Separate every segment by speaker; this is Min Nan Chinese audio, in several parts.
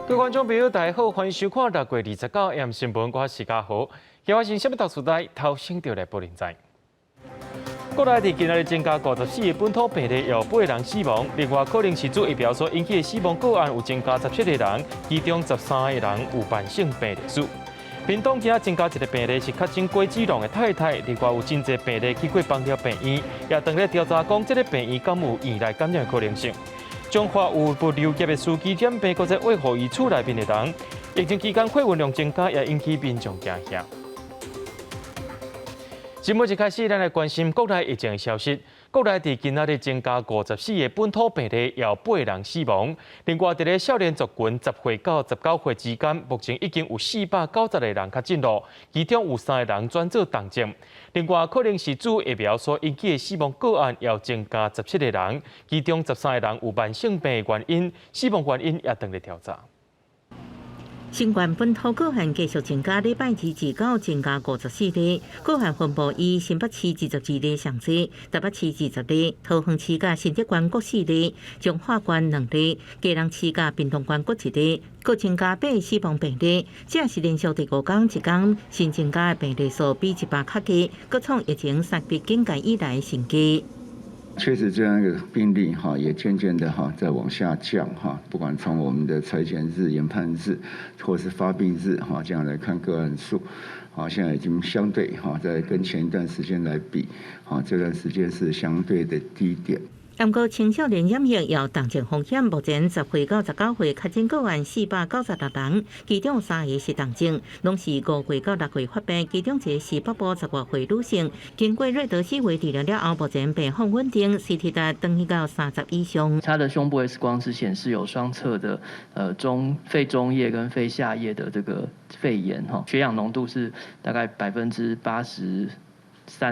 Speaker 1: 各位觀眾朋友，大家好，歡迎收看6月29 AM 新聞，我是嘉豪。今日是啥物特殊代，頭先就來報您知。國內佇今仔日增加54個本土病例，有八個人死亡。另外，可能是注疫苗所引起的死亡個案有增加17個人，其中13個人有慢性病歷史。屏東今仔增加一個病例是確診郭子龍的太太，另外有真濟病例去過枋寮病院，也當咧調查講這个病院敢有院內感染的可能性。彰化有物流業的司機染病，閣再餵予伊厝內面的人。疫情期間貨運量增加，也引起民眾驚嚇。新聞一開始，咱來關心國內疫情的消息。國內佇今仔日增加54個本土病例，有八個人死亡。另外，佇咧少年族群10歲到19歲之間，目前已經有490個人確診囉，其中有三個人轉做重症。另外，可能是注疫苗所引起的死亡個案，也增加17個人，其中13個人有慢性病的原因，死亡原因也正咧調查。
Speaker 2: 新冠本土個案繼續增加，禮拜二至九增加54例，個案分布以新北市22例上濟，台北市20例，桃園市佮新竹縣各四例，彰化縣兩例，基隆市佮屏東縣各一例，閣增加八個死亡病例，這是連續第五工一工新增加的病例數比一百較低，閣創疫情三級警戒以來新低。
Speaker 3: 確實，這樣一個病例哈，也漸漸的哈在往下降哈。不管從我們的採檢日、研判日，或是發病日哈，這樣來看個案數，好，現在已經相對哈，在跟前一段時間來比，哈，這段時間是相對的低點。
Speaker 2: 毋過青少年染疫有重症風險，目前10歲到19歲確診個案496人，其中三個是重症，攏是5歲到6歲發病，其中一個是北部10外歲女性，經過瑞德西韋治療了後，目前病況穩定，CT 值轉去到30以上。
Speaker 4: 他的胸部 X 光是顯示有雙側的中肺中葉跟肺下葉的這個肺炎，哈，血氧濃度是大概83%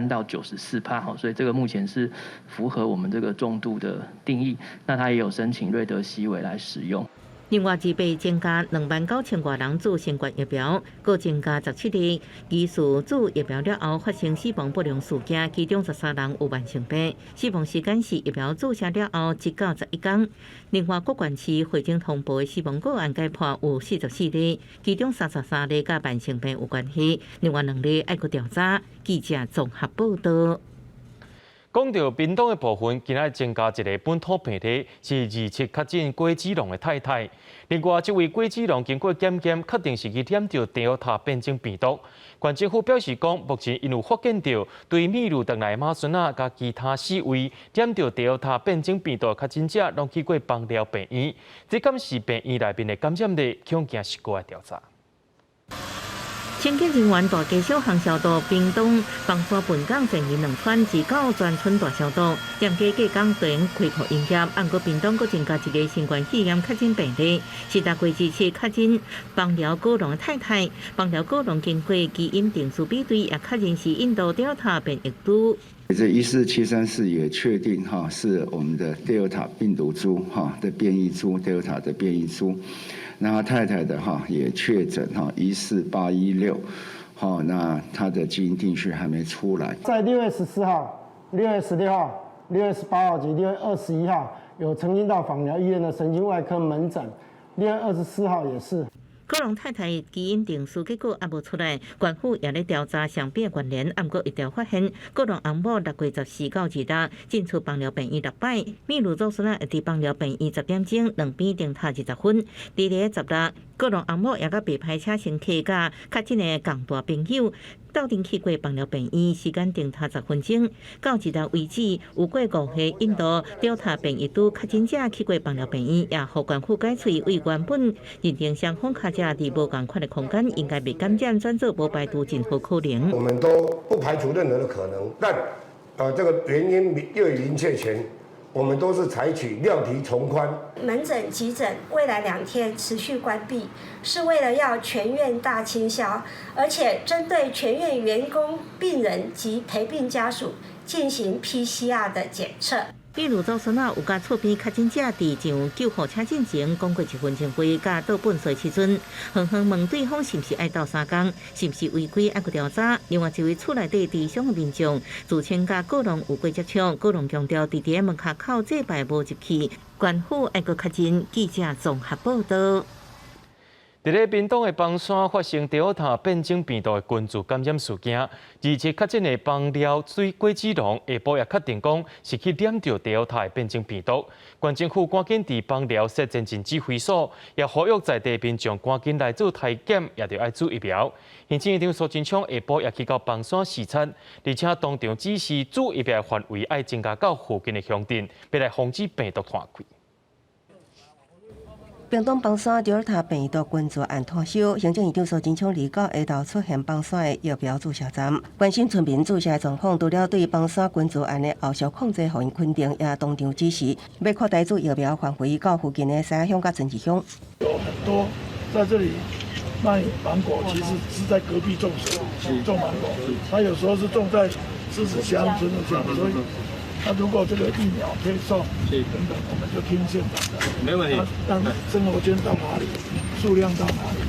Speaker 4: 到94%，哈，所以這個目前是符合我們這個重度的定義。那他也有申請瑞德西韋來使用。
Speaker 2: 另外，自備增加29,000外人注新冠疫苗，閣增加17例疑似注疫苗了後發生死亡不良事件，其中13人有慢性病，死亡時間是疫苗注射了後1到11天。另外，各縣市會診通報的死亡個案解剖有44例，其中33例佮慢性病有關係，另外兩例愛閣調查。記者綜合報道。
Speaker 1: 講到屏東的部分，今仔增加一個本土病例，是27確診郭子龍的太太。另外，這位郭子龍經過檢驗，確定是去染著 Delta 變種病毒。縣政府表示講，目前𪜶有發現著對秘魯轉來馬孫仔佮其他四位染著 Delta 變種病毒確診者，攏去過枋寮病院。這敢是病院內面的感染例，恐驚是閣愛調查。
Speaker 2: 清潔人員大街小巷消毒，屏東枋山本港前營兩村至到全村大消毒，店家隔工斷開放營業。毋過屏東閣增加一個新冠肺炎確診病例，是6月27確診枋寮果農的太太。枋寮果農經過基因定序比對，也確認是印度 Delta 變異株。
Speaker 3: 這14734也確定哈，是我們的 Delta 病毒株哈的變異株，Delta 的變異株。那他太太的哈也確診哈14816，好，那他的基因定序還沒出來。
Speaker 5: 在6月14號、6月16號、6月18號及6月21號，有曾經到枋寮醫院的神經外科門診，6月24號也是。
Speaker 2: 果農太太基因定序結果猶無出來，縣府也咧調查雙邊關聯，毋過一調發現，果農翁某6月14到26進出枋寮病院六擺，秘魯祖孫仔會佇枋寮病院10點鐘，兩邊相差20分。佇咧16，果農翁某也佮白牌車乘客佮確診的仝大朋友鬥陣去過枋寮病院，時間相差10分鐘。到這日為止，有過五個印度 Delta 變異株確診者去過枋寮病院，也予縣府解喙，為原本認定雙方跤者佇無仝款的空間，應該袂感染，轉做無排除任何可能。
Speaker 6: 我們都不排除任何的可能，但這個原因越明確前，我們都是採取量體從寬。
Speaker 7: 門診、急診未來2天持續關閉，是為了要全院大清消，而且針對全院員工、病人及陪病家屬進行 PCR 的檢測。
Speaker 2: 秘魯祖孫仔有佮厝邊確診者佇上救護車進前講過一分鐘話，佮倒糞埽時陣，狠狠問對方是毋是愛鬥相共，是毋是違規，愛閣調查。另外一位厝內底佇傷的民眾，自稱佮果農有過接觸，果農強調佇佇門跤口祭拜無入去，縣府愛閣確認。記者綜合報道。
Speaker 1: 佇咧屏東的枋山發生德爾塔變種病毒的群聚感染事件，而且確診的枋寮水果子農下晡也確定講是去染著德爾塔的變種病毒。縣政府趕緊佇枋寮設前進指揮所，也呼籲在地民眾趕緊來做篩檢，也著愛注疫苗。行政院長蘇貞昌下晡也去到枋山視察，而且當場指示注疫苗的範圍愛增加到附近的鄉鎮，欲來防止病毒傳開。
Speaker 8: 屏東枋山德爾塔病毒群聚案拖燒，行政院長蘇貞昌二九下晝出現枋山的疫苗注射站，關心村民注射的狀況，除了對枋山群聚案的後續控制予𪜶肯定，也當場指示欲擴大注疫苗範圍到附近的西仔鄉佮春池鄉。
Speaker 9: 有很多在這裡賣芒果，其實是在隔壁種種芒果，他有時候是種在獅子鄉、春池鄉，所以。那如果這個疫苗配送等等，我們就聽縣長的，
Speaker 10: 沒問題。
Speaker 9: 讓生活圈到哪裡，數量到哪裡。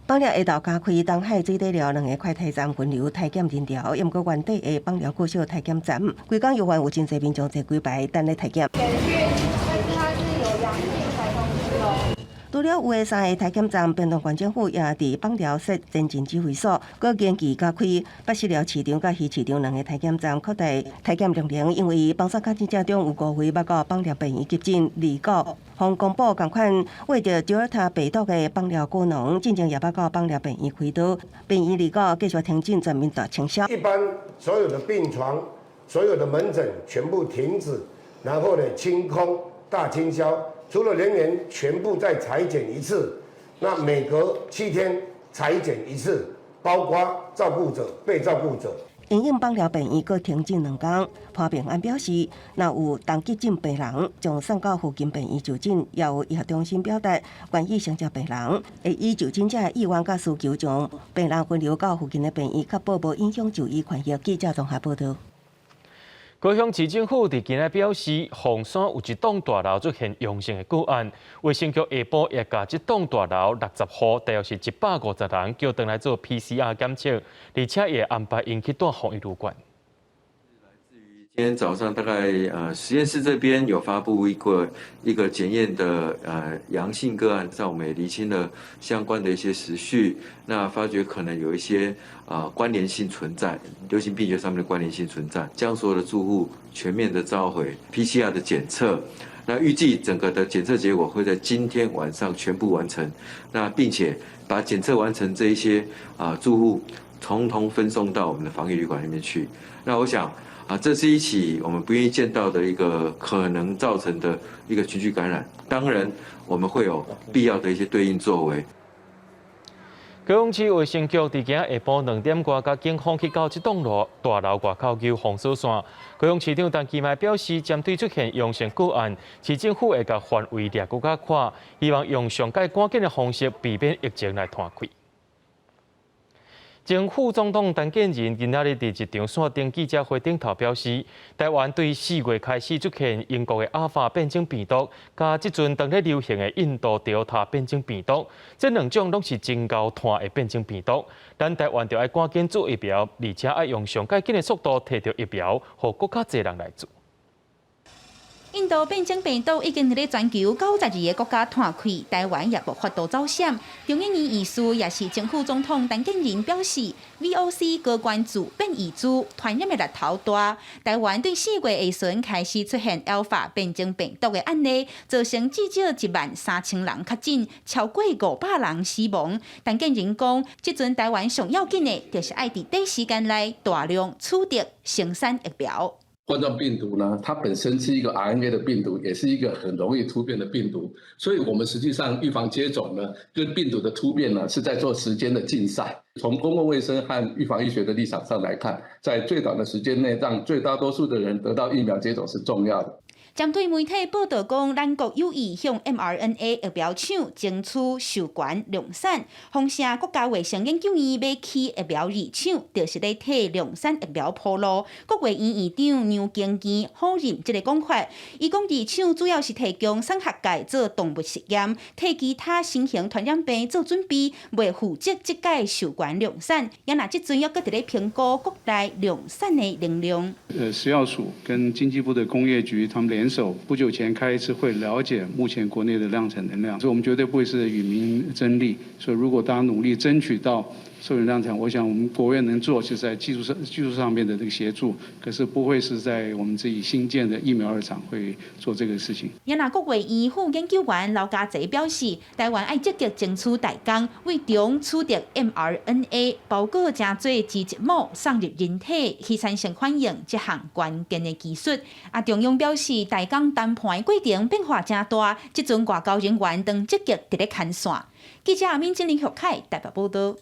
Speaker 8: 枋寮下晝加開東海水底寮兩个快篩站分流篩檢人潮，毋過原底的枋寮國小篩檢站，規工猶原有真濟民眾坐幾排等咧篩檢。
Speaker 11: 簡訊，但是它是有陽性才通知哦。
Speaker 8: 除了有的三个篩檢站，屏東縣政府也佇枋寮設前進指揮所，閣研擬加開八四寮市場佮魚市場兩个篩檢站，擴大篩檢量能。因為枋山確診者中有五位捌到枋寮病院急診，二九予公布仝款患著德爾塔病毒的枋寮果農，進前也捌到枋寮病院開刀，病院二九繼續停診全面大清消。
Speaker 6: 一般所有的病床、所有的門診全部停止，然後呢清空大清消。除了人員全部再採檢一次，那每隔7天採檢一次，包括照顧者、被照顧者。
Speaker 8: 因應枋寮病院閣停診2工，潘孟安表示，若有同急診病人將送到附近病院就診，也有醫學中心表達願意承接病人，會依就診者的意願佮需求，將病人分流到附近的病院，確保無影響就醫權益。記者綜合報導。
Speaker 1: 高雄市政府佇今仔表示，鳳山有一棟大樓出現陽性的個案，衛生局下晡也共這棟大樓60戶，大約是150人叫轉來做 PCR 檢測，而且也安排𪜶去蹛防疫旅館。
Speaker 12: 今天早上大概實驗室這邊有發布一個檢驗的陽性個案，在我們也釐清了相關的一些時序，那發覺可能有一些關聯性存在，流行病學上面的關聯性存在，將所有的住戶全面的召回 PCR 的檢測，那預計整個的檢測結果會在今天晚上全部完成，那並且把檢測完成這一些住戶，統統分送到我們的防疫旅館裡面去。那我想。啊，這是一起我們不願意見到的一個可能造成的一個群聚感染。當然，我們會有必要的一些對應作為。
Speaker 1: 高雄市衛生局佇今下晡2點外，佮警方去到這棟樓大樓外口揪封鎖線。高雄市長陳其邁表示，針對出現陽性個案，市政府會共範圍掠閣較闊，希望用上蓋趕緊的方式，避免疫情來傳開。前副總統陳建仁今仔日佇一場線頂記者會頂頭表示，台灣對4月開始出現英國的阿爾法變種病毒，佮這陣當咧流行的印度德爾塔變種病毒，這兩種攏是真𠢕傳的變種病毒。咱台灣著愛趕緊注疫苗，而且愛用上蓋緊的速度提著疫苗，予閣較濟人來注。
Speaker 13: 印度變種病毒已經佇咧全球92個國家傳開，台灣也無法度走閃。中研院院士也是前副總統陳建仁表示，VOC 高關注變異株傳染的力頭大。台灣對4月下旬開始出現 Alpha 變種病毒的案例，造成至少1萬3000人確診，超過500人死亡。陳建仁講，這陣台灣上要緊的，就是愛佇短時間內大量取得生產疫苗。
Speaker 14: 冠狀病毒呢，它本身是一個 RNA 的病毒，也是一個很容易突變的病毒，所以我們實際上預防接種呢，跟病毒的突變呢，是在做時間的競賽。從公共衛生和預防醫學的立場上來看，在最短的時間內，讓最大多數的人得到疫苗接種是重要的。
Speaker 13: 針對媒體報導講，咱國有意向 mRNA 疫苗廠爭取授權量產，豐城國家衛生研究院欲起疫苗二廠，就是咧替量產疫苗鋪路。國衛院院長楊經堅否認這個講法，伊講二廠主要是提供產學界做動物實驗，替其他新型傳染病做準備，袂負責這屆授權量產。也若這陣猶閣佇咧評估國內量產的能量。
Speaker 15: 食藥署跟經濟部的工業局，他們聯
Speaker 10: 聯手，不久前開一次會，了解目前國內的量產能量，所以我們絕對不會是與民爭利。所以如果大家努力爭取到授權量產，我想我們國務院能做，就是在技術上面的這個協助，可是不會是在我們自己新建的疫苗二廠會做這個事情。
Speaker 13: 也那國衛院副研究員劉家澤表示，台灣愛積極爭取代工，為中取得 mRNA 包裹成做脂質膜送入人體，去產生反應這項關鍵的技術。啊，中央表示，代工談判的過程變化誠大，這陣外交人員當積極佇咧牽線。記者阿敏、林玉凱台北報道。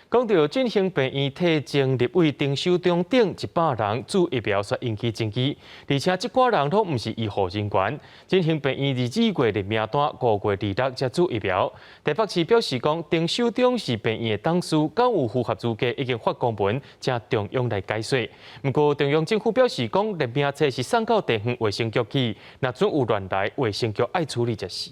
Speaker 1: 講到振興病院替前立委丁守中等100人注疫苗，煞引起爭議，而且這寡人攏毋是醫護人員。振興病院二月的名單，5月26才注疫苗。台北市表示講，丁守中是病院的董事，敢有符合資格，已經發公文請中央來解說。毋過中央政府表示講，列名冊是送到地方衛生局去，若準有亂來，衛生局愛處理才是。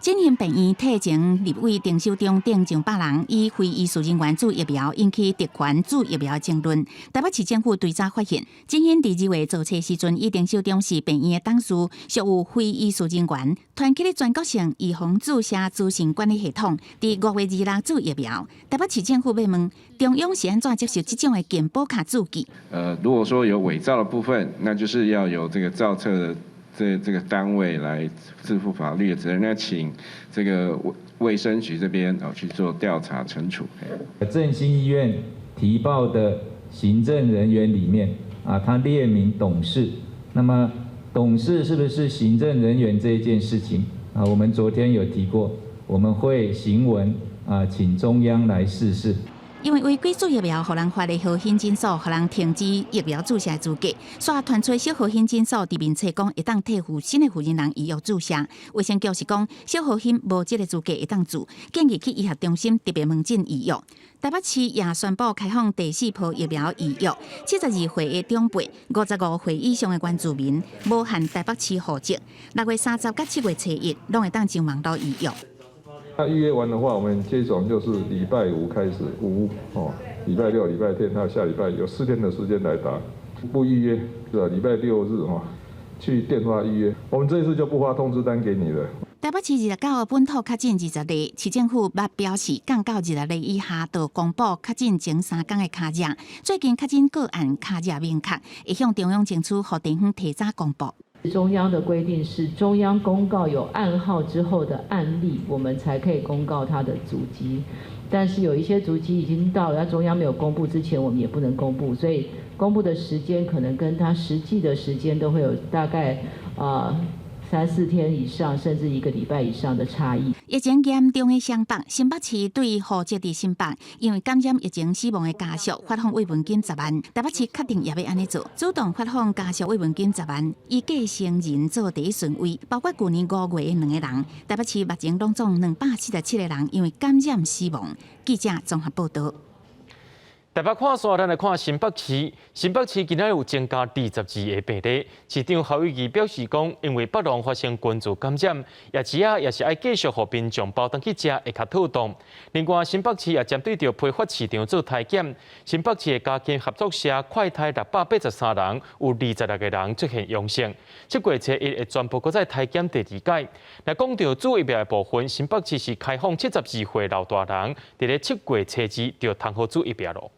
Speaker 13: 振興病院替前立委丁守中等上百人以非醫術人員注疫苗，引起特權注疫苗爭論。台北市政府追查發現，振興佇2月做冊時陣，以丁守中是病院的董事，屬有非醫術人員，團結咧全國性預防注射資訊管理系統，佇5月26注疫苗。台北市政府欲問中央是按怎接受這種的健保卡註記？
Speaker 15: 如果說有偽造的部分，那就是要由這個造冊的這個單位來自負法律的責任，那請這個衛生局這邊哦去做調查懲處。
Speaker 16: 振興醫院提報的行政人員裡面啊，他列明董事，那麼董事是不是行政人員這一件事情啊，我們昨天有提過，我們會行文啊，請中央來釋釋。
Speaker 13: 因為違規注疫苗，予人發的和興診所，予人停止疫苗注射資格。煞傳出小和興診所佇面冊講會當替負新的負責人預約注射。衛生局是講小和興無這個資格會當注，建議去醫學中心特別門診預約。台北市也宣布開放第四波疫苗預約，72歲的長輩、55歲以上的原住民，無限台北市戶籍，6月30佮7月初一，攏會當上網路預約。
Speaker 17: 那預約完的話，我們接種就是禮拜五開始，五哦，禮拜六、禮拜天，還有下禮拜有4天的時間來打。不預約是吧？禮拜六日哦，去電話預約。我們這一次就不發通知單給你了。
Speaker 13: 台北市29號本土確診20例，市政府捌表示降到20例以下，就公布確診前3工的卡數。最近確診個案卡數明確，會向中央爭取予地方提早公布。
Speaker 18: 中央的規定是中央公告有案號之後的案例，我們才可以公告他的足跡。但是有一些足跡已經到了，中央沒有公布之前，我們也不能公布，所以公布的時間可能跟他實際的時間都會有大概3、4天以上，甚至一個禮拜以上的差異。
Speaker 13: 疫情嚴重的雙北，新北市對戶籍佇新北，因為感染疫情死亡的家屬發放慰問金10萬。台北市確定也欲按呢做，主動發放家屬慰問金十萬，以繼承人做第一順位，包括舊年5月的兩個人。台北市目前攏總247個人因為感染死亡。記者綜合報道。
Speaker 1: 台北看煞，咱來看新北市。新北市今仔有增加22個病例。市長侯友宜表示講，因為北農發生群聚感染，夜市仔也是愛繼續予民眾包轉去食，會較妥當。另外，新北市也針對著批發市場做篩檢。新北市的家禽合作社快篩683人，有26個人出現陽性。7月初一會全部閣再篩檢第二擺。來講著注疫苗的部分，新北市是開放72歲老大人，佇咧7月初二就通好注疫苗囉。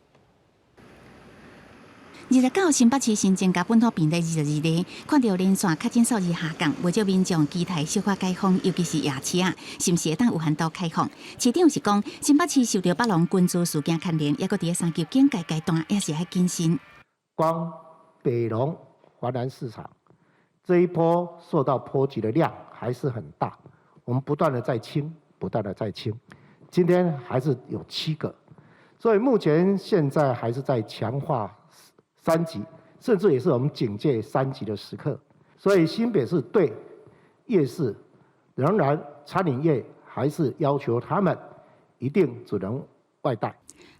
Speaker 13: 29新北市新增加本土病例22例，看著連線確診數字下降，袂少民眾期待小可解封，尤其是夜市仔，是毋是會當有限度開放？市長是講，新北市受著北農群聚事件牽連，猶閣佇咧三級警戒階段，也是愛謹慎。
Speaker 19: 光北農華南市場這一波受到波及的量還是很大，我們不斷的在清，不斷的在清，今天還是有7個，所以目前現在還是在強化三級，甚至也是我們警戒三級的時刻，所以新北市對夜市仍然餐飲業還是要求他們一定只能外帶。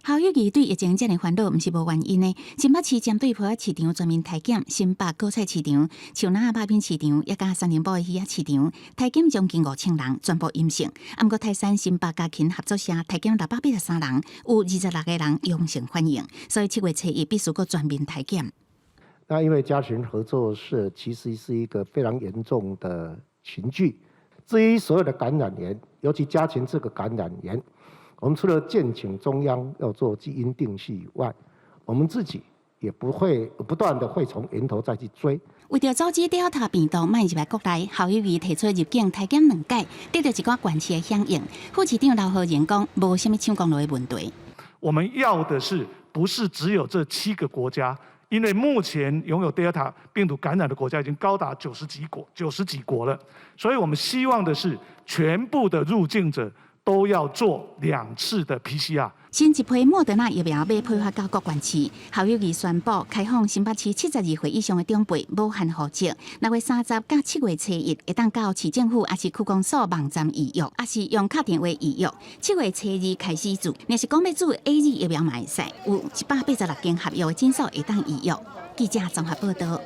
Speaker 13: 侯友宜對疫情遮爾煩惱，毋是無原因的。新北市針對批發市場全面篩檢，新北果菜市場、樹林仔肉品市場，抑佮三重埔的魚仔市場，篩檢將近5000人，全部陰性。啊，毋過泰山新北家禽合作社篩檢683人，有26個人陽性反應，所以7月初一必須閣全面篩檢。
Speaker 19: 那因為家庭合作社其實是一個非常嚴重的群聚。至於所有的感染源，尤其家禽這個感染源，我們除了建請中央要做基因定序以外，我們自己也不會不斷的會從源頭再去追。
Speaker 13: 為著阻止 Delta 病毒蔓入來國內，侯友宜提出入境篩檢兩改，得到一寡縣市的響應。副市長劉和仁講，無啥物搶公路的問題。
Speaker 20: 我們要的是，不是只有這7個國家？因為目前擁有 Delta 病毒感染的國家已經高達90幾國，90幾國了。所以我們希望的是，全部的入境者都要做2次的 PCR。
Speaker 13: 新一批莫德納疫苗欲批發到各縣市，侯友宜宣布開放新北市72歲以上的長輩無限戶籍。6月30到7月初1，會當到市政府抑是區公所網站預約，抑是用敲電話預約。7月初2開始注，若是講欲注 AZ 疫苗嘛會使，有186間合約的診所會當預約。記者綜合報道。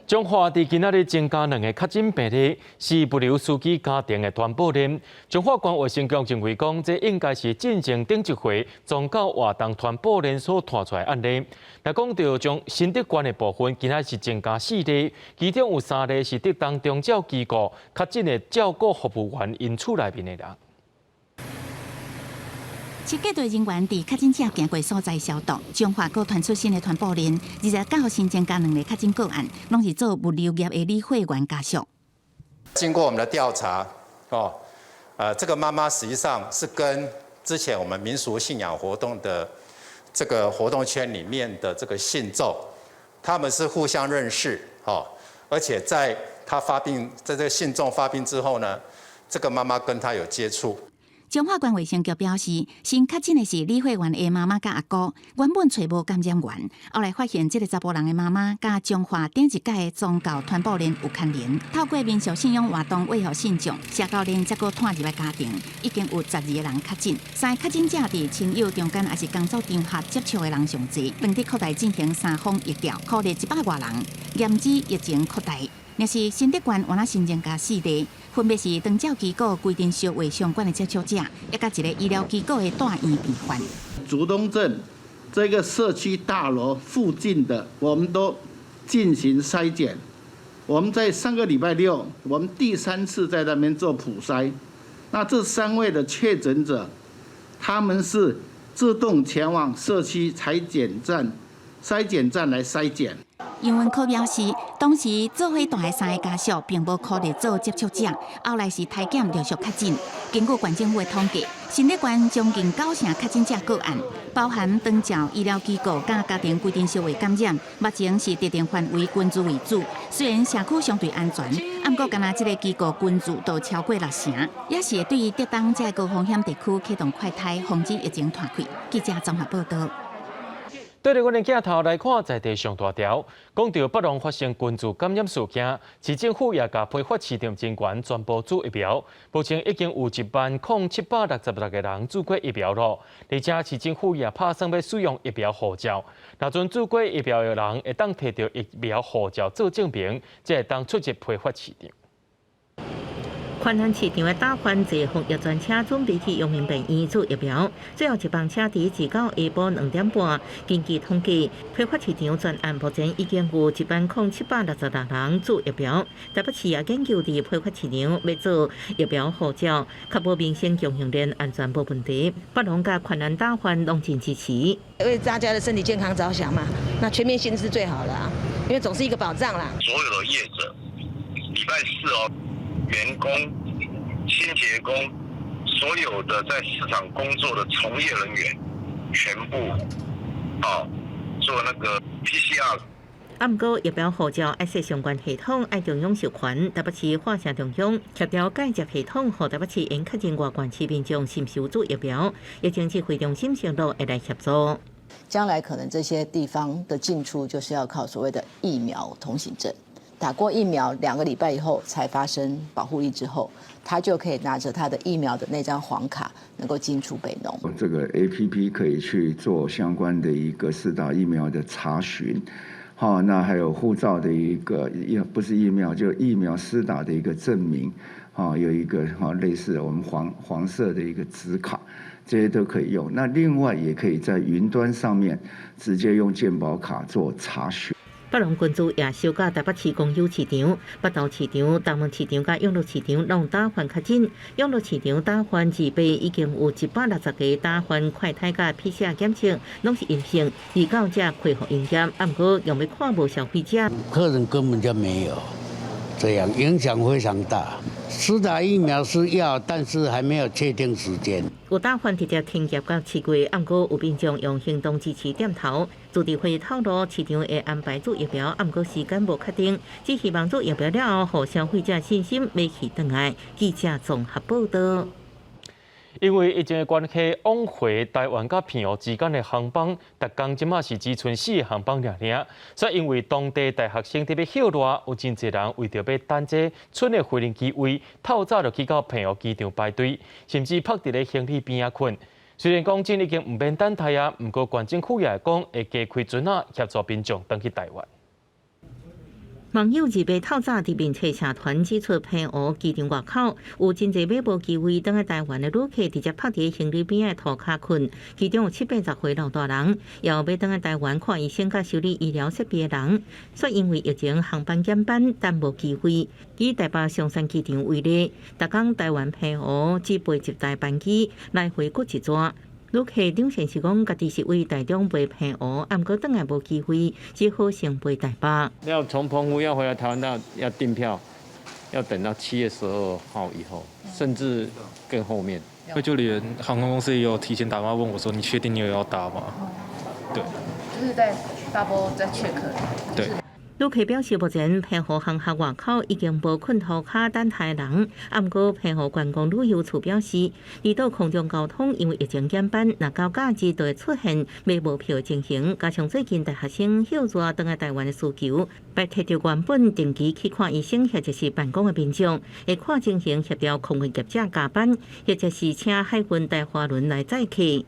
Speaker 1: 彰化佇今仔日增加兩个確診病例，是物流司機家庭的傳播鏈。彰化縣衛生局認為講，這應該是進前頂一回宗教活動傳播鏈所拖出來的案例。來講到將新竹縣的部分，今仔是增加4例，其中有3例是竹東長照機構確診的照顧服務員𪜶厝內面的人。
Speaker 13: 清潔隊人員佇確診者行過所在消毒，彰化閣傳出新的傳播鏈，29號新增加兩个確診個案，攏是做物流業的理貨員家屬。
Speaker 21: 經過我們的調查，哦，這個媽媽實際上是跟之前我們民俗信仰活動的這個活動圈裡面的這個信眾，他們是互相認識，哦，而且在他發病，在這個信眾發病之後呢，這個媽媽跟他有接觸。
Speaker 13: 彰化縣衛生局表示，新確診的是理貨員的媽媽佮阿姑，原本揣無感染源，後來發現這个查埔人的媽媽佮彰化頂一屆的宗教傳播鏈有牽連，透過民俗信仰活動說服信眾，邪教鏈才閣拖入來家庭，已經有12個人確診，三个確診者佇親友中間抑是工作場合接觸的人上濟，當地擴大進行三方疫調，擴列100外人，嚴止疫情擴大。若是新竹縣，原來新增加4例，分別是長照機構規定小會相關的接觸者，以及一个醫療機構的住院病患。
Speaker 22: 竹東鎮這個社區大樓附近的，我們都進行篩檢。我們在上個禮拜六，我們第3次在那邊做普篩。那這3位的確診者，他們是自動前往社區採檢站、篩檢站來篩檢。
Speaker 13: 楊文科表示，當時做伙蹛的三个家屬並無考慮做接觸者，後來是篩檢陸續確診。根據縣政府的統計，新竹縣將近9成確診者個案，包含長照醫療機構佮家庭規定社會感染，目前是特定範圍群聚為主。雖然社區相對安全，毋過干焦這个機構群聚都超過6成，也是會對竹東這个高風險地區啟動快篩，防止疫情拖開。記者綜合報道。
Speaker 1: 對著阮的鏡頭來看，在地上大條，講著北農發生群聚感染事件，市政府也共批發市場人員全部注疫苗，目前已經有1萬0766個人注過疫苗囉。而且市政府也拍算欲使用疫苗護照，若陣注過疫苗的人會當提著疫苗護照做證明，才會當出入批發市場。
Speaker 2: 寬安市場的打番坐防疫專車準備去陽明病院注疫苗，最後一班車佇29下晡2點半。根據統計，批發市場全案目前已經有1萬0766人注疫苗。台北市也研究佇批發市場欲做疫苗護照，確保民生供應鏈安全無問題。北農佮寬安打番攏真支持，
Speaker 23: 為大家的身體健康着想嘛，那全面性是最好的啊，因為總是一個保障啦。
Speaker 24: 所有的業者，禮拜四哦。員工、清潔工，所有的在市場工作的從業人員，全部做那個 PCR。
Speaker 2: 啊，毋過疫苗護照愛設相關系統，愛中央授權，台北市化成中央協調介入系統，予台北市會確認外縣市民眾是毋是有注疫苗，疫情指揮中心承諾會來協助。
Speaker 25: 將來可能這些地方的進出就是要靠所謂的疫苗通行證。打過疫苗2個禮拜以後才發生保護力之後，他就可以拿着他的疫苗的那張黃卡，能夠進出北農。
Speaker 3: 這個 APP 可以去做相關的一個施打疫苗的查詢，好，那還有護照的一個，不是疫苗，就疫苗施打的一個證明，有一個類似我們黃色的一個紙卡，這些都可以用。那另外也可以在雲端上面直接用健保卡做查詢。
Speaker 2: 北北龍軍豬也收甲台北市公有市場、北投市場、東門市場佮永樂市場攏打翻確診。永樂市場打翻二八已經有160個打翻快篩佮 PCR 檢測，攏是陰性，二九才恢復營業。啊，毋過用欲看無消費者，
Speaker 4: 客人根本就沒有，這樣影響非常大。施打疫苗是要，但是還沒有確定時間。
Speaker 2: 有打翻直接停業到7月，毋過有民眾用行動支持點頭。自治會透露，市場會安排注疫苗，毋過時間無確定，只希望注疫苗了後，予消費者信心買去轉來。記者綜合報道。
Speaker 1: 因為疫情的關係，往回台灣佮澎湖之間的航班，逐工這馬是只賰四個航班爾爾。所以因為當地大學生佇咧歇熱，有真濟人為著欲等這賰的飛行機位，透早就去到澎湖機場排隊，甚至泊佇咧行李邊仔睏。雖然講這已經毋免等待啊，毋過縣政府也會講會加開船仔協助民眾轉去台灣。
Speaker 2: 網友二八透早佇面冊社團指出，澎湖機場外口有真濟欲無機位轉來台灣的旅客，直接泊佇行李邊仔塗跤睏，其中有七八十歲老大人，也有欲轉來台灣看醫生佮修理醫療設備的人。煞因為疫情航班減班，等無機會。以台北松山機場為例，逐工台灣澎湖只飛一台班機來回各一逝。旅客張先生講，家己是為台中飛澎湖，毋過轉來無機會，只好先飛台北。
Speaker 5: 要從澎湖要回來台灣，要訂票，要等到7月12號以後，甚至更後面。
Speaker 7: 就連航空公司也有提前打電話問我說：“你確定你有要搭嗎？”對，
Speaker 9: 就是在 double 再 check。
Speaker 7: 對。
Speaker 2: 旅客表示，目前澎湖航廈外口已經無睏塗跤等待人。毋過澎湖觀光旅遊處表示，離島空中交通因為疫情減班，若到假日就會出現買無票的情形。加上最近大學生歇熱轉來台灣的需求，欲提著原本定期去看醫生或者是辦公的民眾，會看情形協調空運業者加班，或者是請海運大華輪來載客。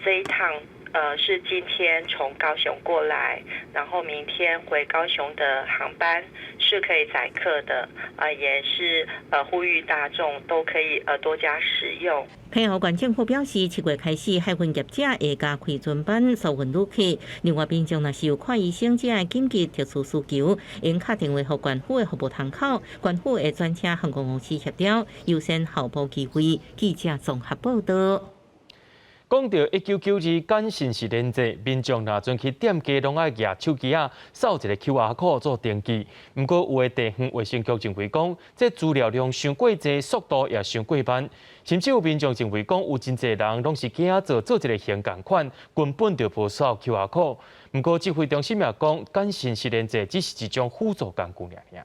Speaker 11: 這一趟。是今天從高雄過來，然後明天回高雄的航班是可以載客的，也是呼籲大眾都可以多加使用。
Speaker 2: 澎湖縣政府表示，7月開始海運業者會加開船班疏運旅客。另外，民眾若是有看醫生這樣緊急特殊需求，應敲電話予縣府的服務窗口，縣府會轉請航空公司協調，優先候補機會。記者綜合報道。
Speaker 1: 講到1992簡訊實聯制，民眾若陣去店家攏愛舉手機仔掃一個 QR code 做登記。毋過有的地方衛生局認為講，這資料量傷過濟，速度也傷過慢，甚至有民眾認為講，有真濟人攏是假做做一个形仝款，根本就無掃 QR code。毋過指揮中心也講，簡訊實聯制只是一種輔助工具爾爾。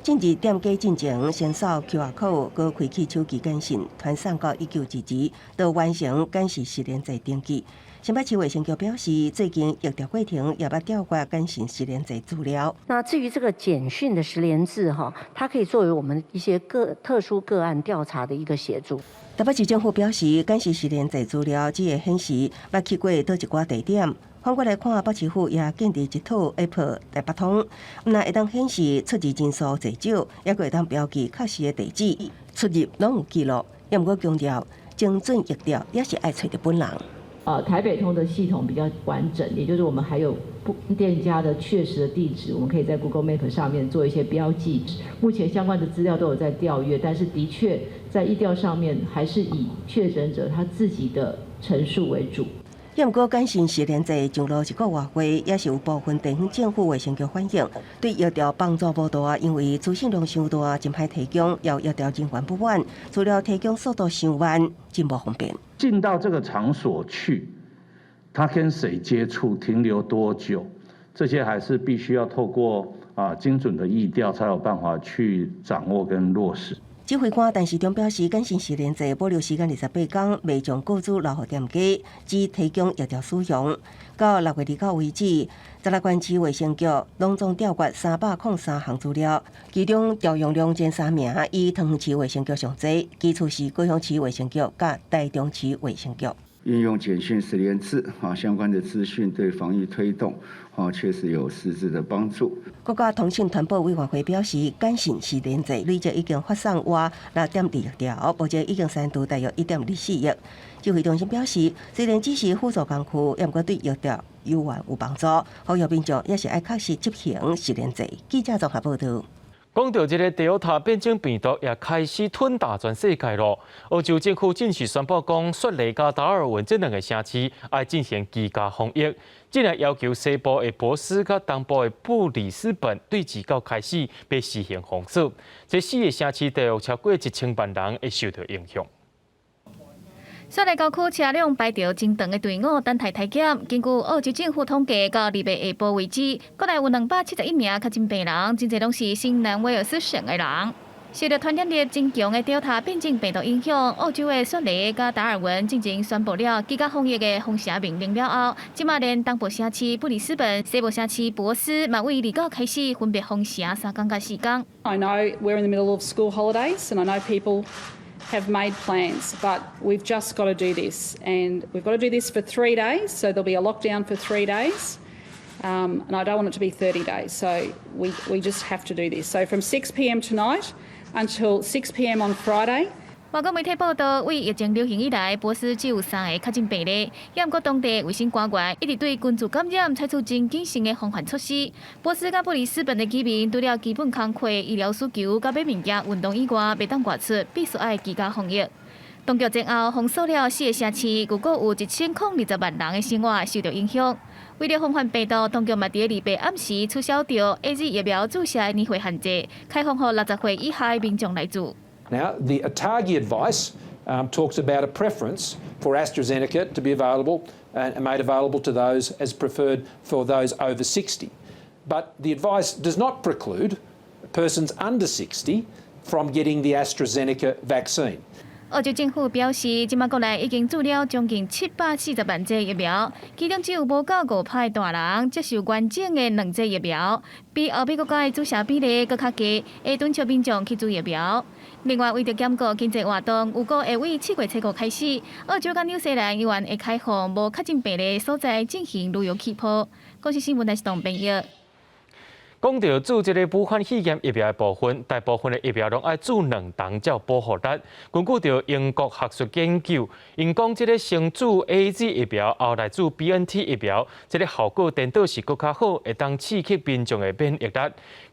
Speaker 8: 進入店家進前，先掃 QR code，閣開啟手機簡訊，傳送到1922，就完成簡訊實聯制登記。新北市衛生局表示，最近疫調過程也捌調閱簡訊實聯制資料。
Speaker 26: 那至於這個簡訊的實聯制，哈，它可以作為我們一些個特殊個案調查的一個協助。
Speaker 8: 台北市政府表示，簡訊實聯制資料只會顯示捌去過佗一寡地點。反過來看，北市府也建立一套 App 台北通，毋但會當顯示出入人數濟少，猶閣會當標記確實的地址，出入攏有記錄。也毋過強調，精準疫調也是愛揣著本人。
Speaker 18: 台北通的系統比較完整，也就是我們還有不店家的確實的地址，我們可以在 Google Map 上面做一些標記。目前相關的資料都有在調閱，但是的確在疫調上面，還是以確診者他自己的陳述為主。
Speaker 8: 也毋過簡訊實聯制上路一個外月，也是有部分地方政府衛生局反映，對疫調幫助無大，因為資訊量傷大，真歹提供，也有疫調人員不滿，資料提供速度傷慢，真無方便。
Speaker 27: 進到這個場所去，他跟誰接觸、停留多久，這些還是必須要透過精準的疫調，才有辦法去掌握跟落實。
Speaker 8: 指揮官陳時中表示，簡訊實聯制保留時間28天，袂將個資留予店家，只提供疫調使用。到6月29為止，16縣市衛生局攏總調閱303項資料，其中調用量前三名以桃園市衛生局上濟，其次是高雄市衛生局佮台中市衛生局。
Speaker 3: 運用簡訊實聯制，哈，相關的資訊對防疫推動，哈，確實有實質的幫助。
Speaker 8: 國家通訊傳播委員會表示，簡訊實聯制累計已經發送外6.2億條，目前已經刪除大約1.24億。指揮中心表示，雖然只是輔助工具，毋過對疫調有緣有幫助，呼籲民眾也是愛確實執行實聯制。記者綜合報道。
Speaker 1: 講到這個 Delta 變種病毒也開始吞打全世界咯。澳洲政府正式宣布講，雪梨佮達爾文這兩個城市愛進行居家防疫，進來要求西部的珀斯佮東部的布里斯本對29開始欲實行封鎖。這四個城市大約超過1000萬人會受到影響。
Speaker 13: 雪梨郊區車輛排著真長的隊伍等待體檢。根據澳洲政府統計，到28下晡為止，國內有271名確診病人，真濟攏是新南威爾斯省的人。受著傳染力真強的 Delta 變種病毒影響，澳洲的雪梨佮達爾文進前宣布了居家防疫的封城命令了後，這馬連東部城市布里斯本、西部城市珀斯，嘛對29開始分別封城3工佮4工。
Speaker 6: I know we're in the middle of school holidays, and I know people have made plans, but we've just got to do this, and we've got to do this for 3 days. So there'll be a lockdown for 3 days, and I don't want it to be 30 days. So we just have to do this. So from 6 p.m. tonight until 6 p.m. on Friday.
Speaker 13: 外國媒體報道，對疫情流行以來，珀斯只有三个確診病例，毋過當地衛生官員一直對群聚感染採取真謹慎的防範措施。珀斯佮布里斯本的居民，除了基本工課、醫療需求佮買物件、運動以外，袂當外出，必須愛居家防疫。當局前後封鎖了四个城市，預估有1020萬人的生活受著影響。為了防範病毒，當局嘛佇28暗時取消著 AZ 疫苗注射的年歲限制，開放予60歲以下的民眾來注。
Speaker 10: Now, the ATAGI advice talks about a preference for AstraZeneca to be available and made available to those as preferred for those over 60. But the advice does not preclude persons under 60 from getting the AstraZeneca vaccine.
Speaker 13: 澳洲政府表示，這馬國內已經注了將近740萬劑疫苗，其中只有無夠5%的大人接受完整的兩劑疫苗，比歐美國家的注射比例閣較低，會敦促民眾去注疫苗。另外，為著兼顧經濟活動，預估會對7月初5開始，澳洲佮紐西蘭猶原會開放無確診病例所在進行旅遊氣泡。公視新聞台是董編譯。
Speaker 1: 講著注這个武漢肺炎疫苗的部分，大部分的疫苗攏愛注兩針才有保護力。根據著英國學術研究，𪜶講這个先注 AZ 疫苗，後來注 BNT 疫苗，這个效果顛倒是閣較好，會當刺激民眾的免疫力。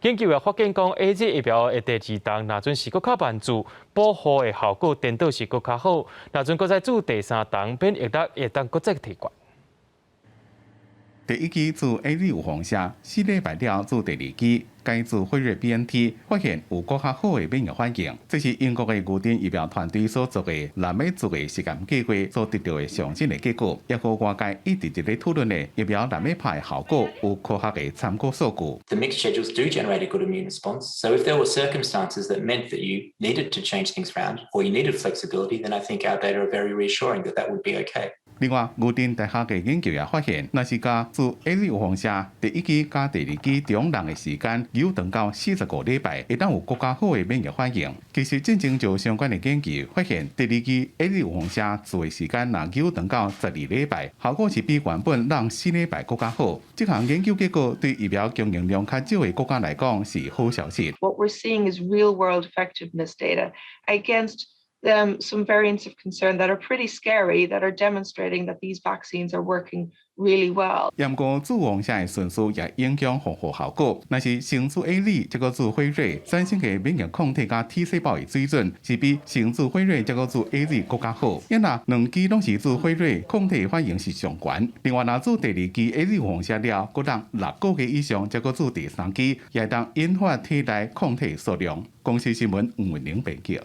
Speaker 1: 研究也發現講，AZ 疫苗的第二針若陣是閣較慢注，保護的效果顛倒是閣較好。若陣閣再注第三針，免疫力會當閣再提懸。
Speaker 12: 第一劑注 AZ 預防射，4禮拜了注第二劑，改注輝瑞 BNT，發現有閣較好的免疫反應。這是英國的牛津疫苗團隊所做的南美做的實驗計劃所得著的上新的結果，也予外界一直佇咧討論的疫苗濫欲拍的效果有科學的參考數據。
Speaker 14: The mixed schedules do generate a good immune response. So if there were circumstances that meant that you needed to change things around or you needed flexibility, then I think our data are very reassuring that that would be okay.
Speaker 12: 另外，牛津大學的研究也發現，若是共注 AZ 預防射，第一劑佮第二劑中間的時間延長到45禮拜，會當有閣較好的免疫反應。其實，進前就相關的研究發現，第二劑 AZ 預防射注的時間若延長到12禮拜，效果是比原本攏4禮拜閣較好。這項研究結果對疫苗供應量較少的國家來講是好消息。
Speaker 15: What we're seeing is real world effectiveness data against some variants of concern that are pretty scary, that are demonstrating that these vaccines are working really well.
Speaker 12: 毋過注預防射的順序也影響防護效果。若是先注 AZ，才閣注輝瑞，產生的免疫抗體佮 T 細胞的水準是比先注輝瑞才閣注 AZ 閣較好。啊若兩劑攏是注輝瑞，抗體反應是上懸。另外，若注第二劑 AZ 預防射了，閣等6個月以上才閣注第三劑，也會當引發體內抗體數量。公視新聞吳文玲編輯。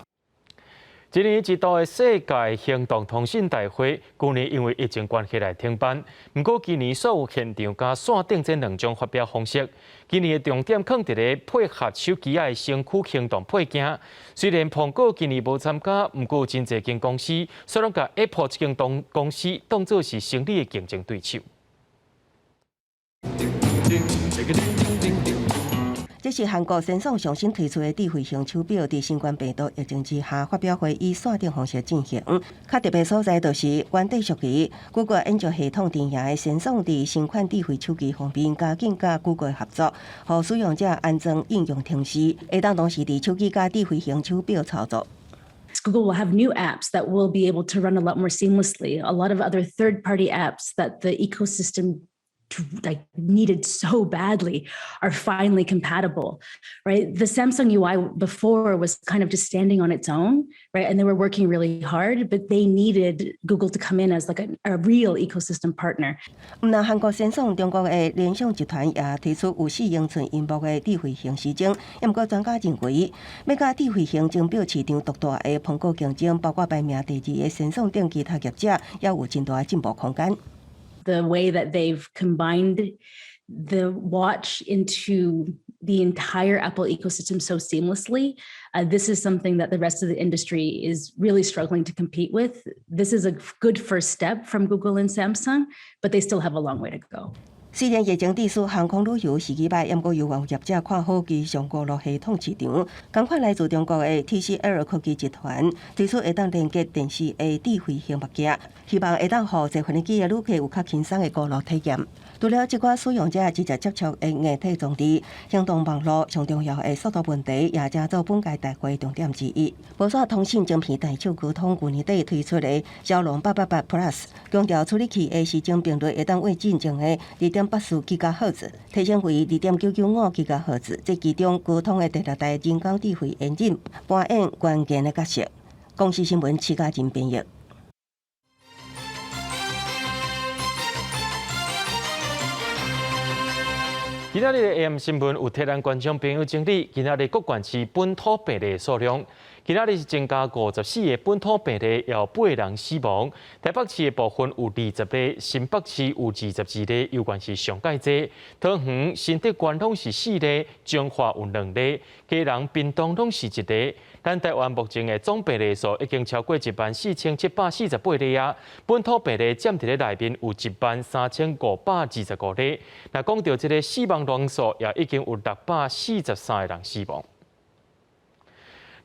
Speaker 1: 一年一度的世界行動通信大會，舊年因為疫情關係來停辦。毋過今年煞有現場佮線頂這兩種發表方式。今年的重點囥佇咧配合手機仔的身軀行動配件。雖然蘋果今年無參加，毋過真濟間公司，煞攏共 Apple 這間公司當做是生理的競爭對手。
Speaker 8: 這是韓國三星上新推出的智慧型手錶，佇新冠病毒疫情之下，發表會以線頂方式進行。較特別所在就是原底屬於谷歌研究系統陣營的三星，佇新款智慧手機方面加緊佮谷歌合作，予使用者安裝應用程式，會當同時佇手機佮智慧型手錶操作。
Speaker 16: Google will have new apps that will be able to run a lot more seamlessly. A lot of other third-party apps that the ecosystem like needed so badly are finally compatible, right? The Samsung UI before was kind of just standing on its own, right? And they were working really hard, but they needed Google to come in as like a real ecosystem partner.
Speaker 8: 毋但韓國三星，中國的聯想集團也推出有4英寸螢幕的智慧型時鐘。毋過專家認為，欲佮智慧型鐘錶市場獨大的蘋果競爭，包括排名第二的三星等其他業者，也有真大的進步空間。
Speaker 16: The way that they've combined the watch into the entire Apple ecosystem so seamlessly. This is something that the rest of the industry is really struggling to compete with. This is a good first step from Google and Samsung, but they still have a long way to go.
Speaker 8: 雖然疫情致使航空旅遊時機䆀，毋過猶原有業者看好機上網路系統市場，仝款來自中國的 TCL 科技集團推出會當連結電視的智慧型目鏡，希望會當予坐飛機的旅客有較輕鬆的購物體驗。除了這寡使用者直接接觸的硬體裝置，行動網路上重要的速度問題，也成做本屆大會重點之一。無線通信晶片大廠高通舊年底推出的驍龍888 Plus，強調處理器的時鐘頻率會當為進前的2.84吉赫茲提升為2.995吉赫茲，這其中高通的第六代人工智慧引擎扮演關鍵的角色。公視新聞徐家仁編譯。
Speaker 1: 今仔日的 AM 新聞有替咱觀眾朋友整理今仔日各縣市本土病例數量。今仔日是增加54個本土病例，有8個人死亡。台北市的部分有20例，新北市有22例，猶原是上蓋濟。桃園、新竹縣攏是4例，彰化有2例，基隆、屏東攏是1例。咱台灣目前的總病例數已經超過14,748例啊！本土病例佔佇咧內面有13,525例。若講到這个死亡人數，也已經有643個人死亡。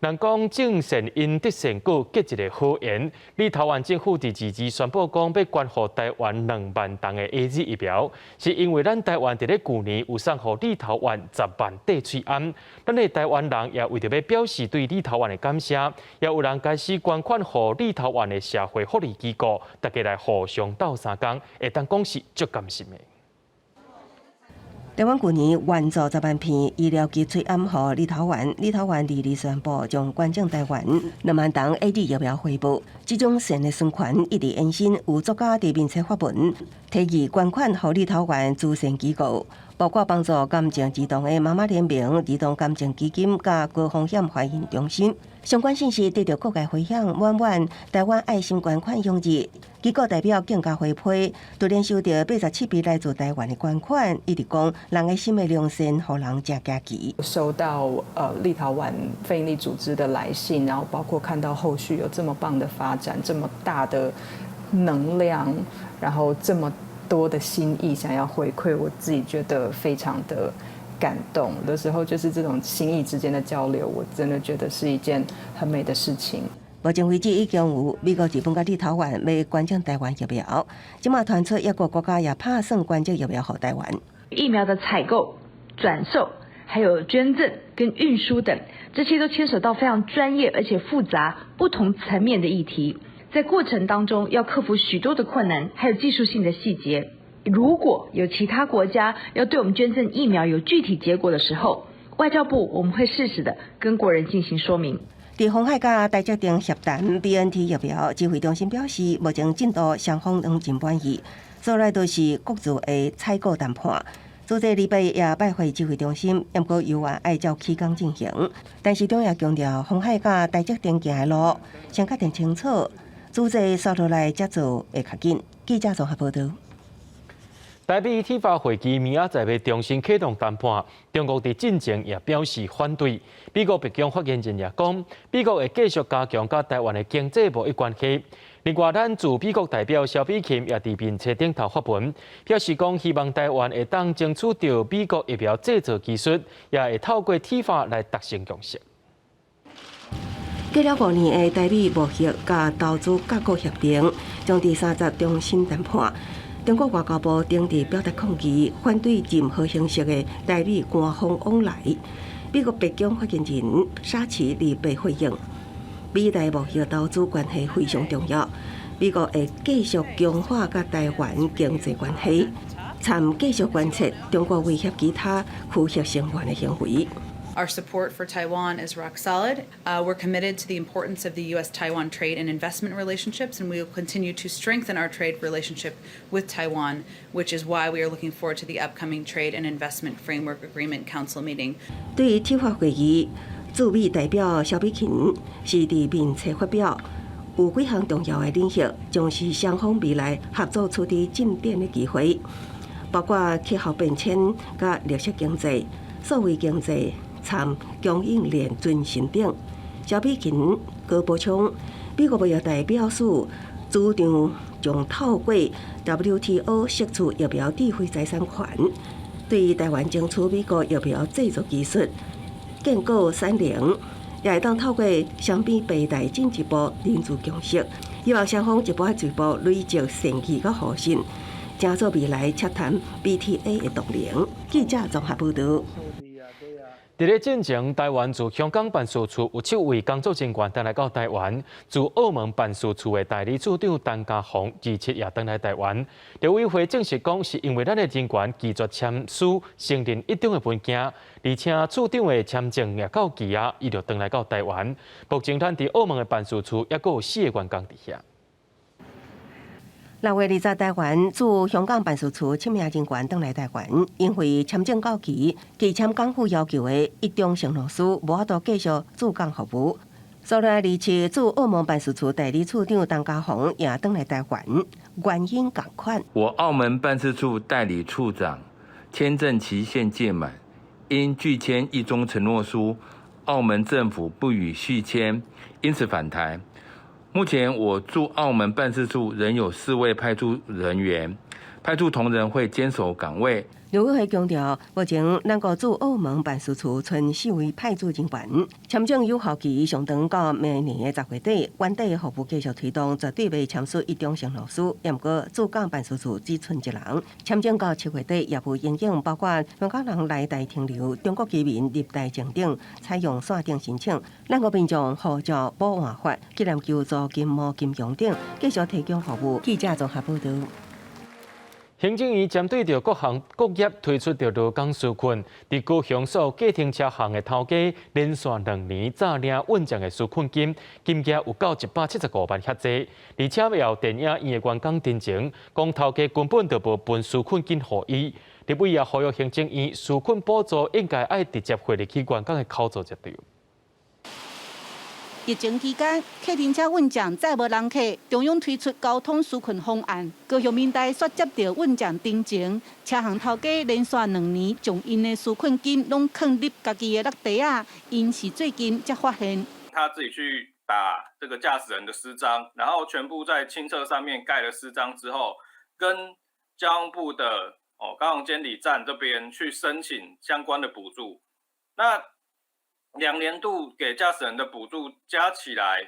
Speaker 1: 人講種善因得善果，結一個好緣。立陶宛政府佇二二宣布講，欲捐予台灣2萬筒的 AZ 疫苗，是因為咱台灣佇咧舊年有送予立陶宛10萬塊喙罨，咱的台灣人也為著欲表示對立陶宛的感謝，也有人開始捐款予立陶宛的社會福利機構，大家來互相鬥相共，會當講是足甘心的。
Speaker 8: 台灣舊年援助10萬片醫療級喙罨予立陶宛，立陶宛二二宣布將捐贈台灣2萬筒 AZ 疫苗回報。這種善的循環一直延伸，有作家佇面冊發文，提議捐款予立陶宛慈善機構，包括幫助癌症兒童的媽媽聯盟、兒童癌症基金佮高風險懷孕中心。相關信息得到各界迴響，滿滿台灣愛心捐款湧入。機構代表更加回批，突然收到87筆來自台灣的捐款，一直講人的心的良善，予人誠驚奇。
Speaker 17: 收到立陶宛非營利組織的來信，然後包括看到後續有這麼棒的發展，這麼大的能量，然後這麼多的心意想要回饋，我自己覺得非常的感動。有的時候就是這種心意之間的交流，我真的覺得是一件很美的事情。
Speaker 8: 目前為止已經有美國、日本佮立陶宛欲捐贈台灣疫苗，這馬傳出一個國家也拍算捐贈疫苗予台灣。
Speaker 18: 疫苗的採購、轉售、還有捐贈跟運輸等，這些都牽涉到非常專業而且複雜不同層面的議題，在過程當中要克服許多的困難，還有技術性的細節。如果有其他國家要對我們捐贈疫苗有具體結果的時候，外交部我們會適時的跟國人進行說明。
Speaker 8: 佇鴻海佮台積電協談 BNT 疫苗指揮中心表示，目前進度雙方攏真滿意，接來就是各自的採購談判。主這禮拜也拜會指揮中心，毋過猶原愛照期間進行。但是中也強調，鴻海佮台積電行的路先確定清楚，主這紲落來才做會較緊。記者綜合報導。
Speaker 1: 台美 TIFA 會議明仔載欲重新啟動談判，中國佇進前也表示反對。美國白宮發言人也講，美國會繼續加強佮台灣的經濟貿易關係。另外，咱駐美國代表蕭美琴也佇面冊頂頭發文，表示講希望台灣會當爭取著美國疫苗製造技術，也會透過 TIFA 來達成共識。
Speaker 8: 過了5年的台美貿易佮投資架構協定，將佇30重新談判。中國外交部頂日表達抗議，反對任何形式的台美官方往來。美國白宮發言人沙奇佇白回應：美台貿易投資關係非常重要，美國會繼續強化佮台灣經濟關係，參繼續觀察中國威脅其他區域成員的行為。
Speaker 19: Our support for Taiwan is rock solid. We're committed to the importance of the U.S. Taiwan trade and investment relationships, and we will continue to strengthen our trade relationship with Taiwan, which is why we are looking forward to the upcoming Trade and Investment Framework Agreement Council meeting.
Speaker 8: 對於 TIFA 會議，駐美代表蕭美琴是佇面冊發表，有幾項重要的領域，將是雙方未來合作取得進展的機會，包括氣候變遷、佮綠色經濟、數位經濟。參供應鏈遵循等，蕭美琴閣補充，美國貿易代表處主張將透過 WTO 釋出疫苗智慧財產權，對台灣爭取美國疫苗製造技術、建構產能，也會當透過雙邊平台進一步凝聚共識，希望雙方一步一步累積善意佮互信，成做未來洽談 BTA 的動能。記者綜合報導。
Speaker 1: 佇咧進前，台灣駐香港辦事處有七位工作人員轉來到台灣，駐澳門辦事處的代理處長陳家鴻27也轉來台灣。陸委會證實講，是因為咱的人員拒絕簽署承認一中的文件，而且處長的簽證也到期啊，伊就轉來到台灣。目前咱佇澳門的辦事處猶閣有四個員工佇遐。
Speaker 8: 6月20台灣駐香港辦事處七名人員轉來台灣，因為簽證到期，拒簽港府要求的一中承諾書，無法度繼續駐港服務。所以27駐澳門辦事處代理處長陳家鴻也轉來台灣，原因仝款。
Speaker 20: 我澳門辦事處代理處長簽證期限屆滿，因拒簽一中承諾書，澳門政府不予續簽，因此返台。目前我駐澳門辦事處仍有四位派駐人員，派駐同仁會堅守崗位。
Speaker 8: 陸委會強調，目前咱國駐澳門辦事處賰四位派駐人員，簽證有效期上長到明年的10月底，原底服務繼續推動，絕對袂簽署一中承諾書。毋過駐港辦事處只賰一人，簽證到7月底業務影響，包括香港人來台停留、中國居民入台證等，採用線頂申請。咱國民眾護照補換法、吉南求助、金毛金融等，繼續提供服務。記者綜合報導。
Speaker 1: 行政院針對著各行各業推出著勞工紓困，佇高雄所計程車行的頭家連續2年詐領運將的紓困金，金額有到175萬遐濟，而且也有電影院的員工陳情，講頭家根本就無分紓困金予伊。立委也呼籲行政院紓困補助應該愛直接匯入去員工的口座才對。
Speaker 21: 疫情期間，客運車運將載無人客，中央推出交通紓困方案。高雄民代煞接著運將陳情，車行頭家連續2年將𪜶的紓困金攏囥入家己的落袋仔，𪜶是最近才發現。
Speaker 22: 他自己去打這個駕駛人的私章，然後全部在清冊上面蓋了私章之後，跟交通部的高雄監理站這邊去申請相關的補助。那2年度給駕駛人的補助加起來，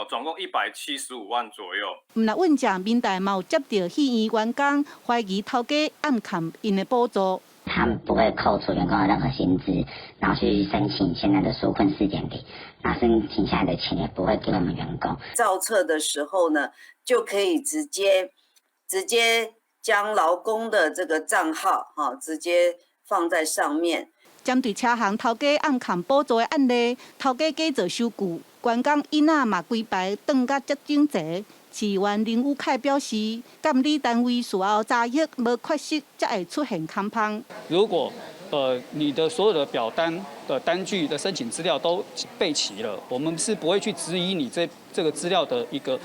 Speaker 22: 總共175萬左右。
Speaker 21: 毋但運將民代嘛有接著戲院員工懷疑頭家暗崁𪜶的補助。
Speaker 23: 他們不會扣除員工的任何薪資，然後去申請現在的紓困4.0，那申請下來的錢也不會給我們員工。
Speaker 24: 造冊的時候呢，就可以直接將勞工的這個賬號，直接放在上面。
Speaker 21: 針對車行頭家暗崁補助的案例，頭家假做收據，員工囡仔嘛規排轉甲遮整齊。市議員林宇凱表示，監理單位事後查核無缺失，才會出現空芳。
Speaker 25: 如果你的所有的表單的單據的申請資料都備齊了，我們是不會去質疑你這個資料的一個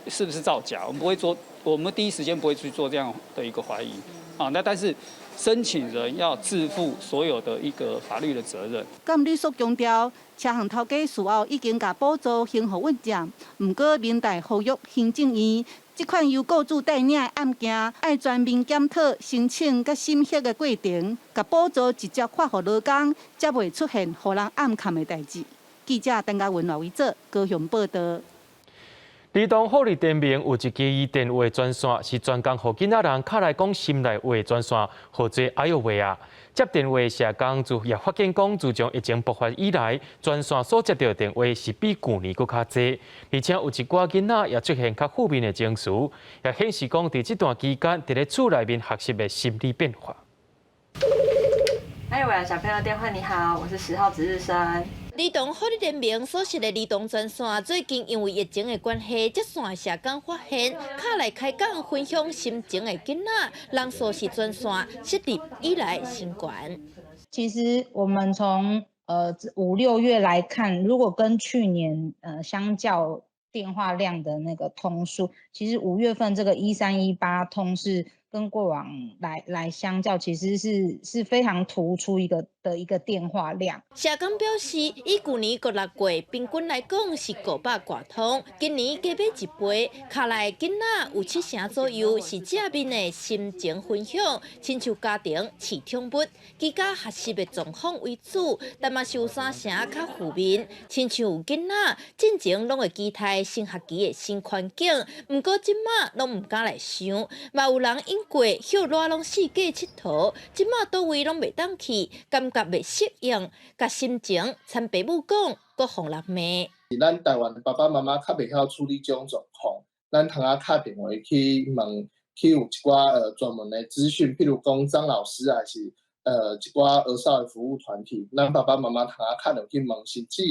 Speaker 25: 是不是造假，我們不會做，我們第一時間不會去做這樣的一個懷疑啊。那但是申請人要自負所有的一個法律的責任。
Speaker 21: 監理所強調，車行頭家事後已經共補助還予運站，毋過明代呼籲行政院，這款由雇主代領的案件，愛全面檢討申請佮審核的過程，共補助直接發予勞工，才袂出現予人暗崁的代誌。記者陳嘉文、賴維哲高雄報道。
Speaker 1: 兒童福利聯盟有一支電話專線，是專工予囡仔人敲來講心內話專線，號做愛喲話仔。接電話社工就也發現講，自從疫情爆發以來，專線所接著的電話是比舊年閣較濟，而且有一寡囡仔也出現較負面的情緒，也顯示講佇這段期間，佇咧厝內面學習的心理變化。
Speaker 2: 愛喲喂，小朋友電話，你好，我是10號值日生。
Speaker 27: 兒童福利聯盟所設的兒童專線，最近因為疫情的關係，接線的社工發現，敲來開講分享心情的囡仔，人數是專線設立以來新懸。
Speaker 4: 其實我們從5、6月來看，如果跟去年相較電話量的那個通數，其實5月份這個1318通是跟過往來相較，其實是非常突出一個電話量。
Speaker 27: 社工表示，以舊年國6月平均來講是500外通，今年加碼一倍，敲來囡仔有7成左右是正面的心情分享，親像家庭飼寵物，居家學習的狀況為主，但嘛是有3成較負面，親像有囡仔進前攏會期待新學期的新環境，毋過這馬攏毋敢來想，嘛有人因過歇熱攏四界𨑨迌，這馬佗位攏袂當去，感覺袂適應，共心情參爸母講，閣予人罵。
Speaker 5: 咱台灣爸爸媽媽較袂曉處理這種狀況，咱通仔敲電話去問，去有一寡專門的資訊，譬如講張老師，還是一寡兒少的服務團體，咱爸爸媽媽通仔敲電話去問，甚至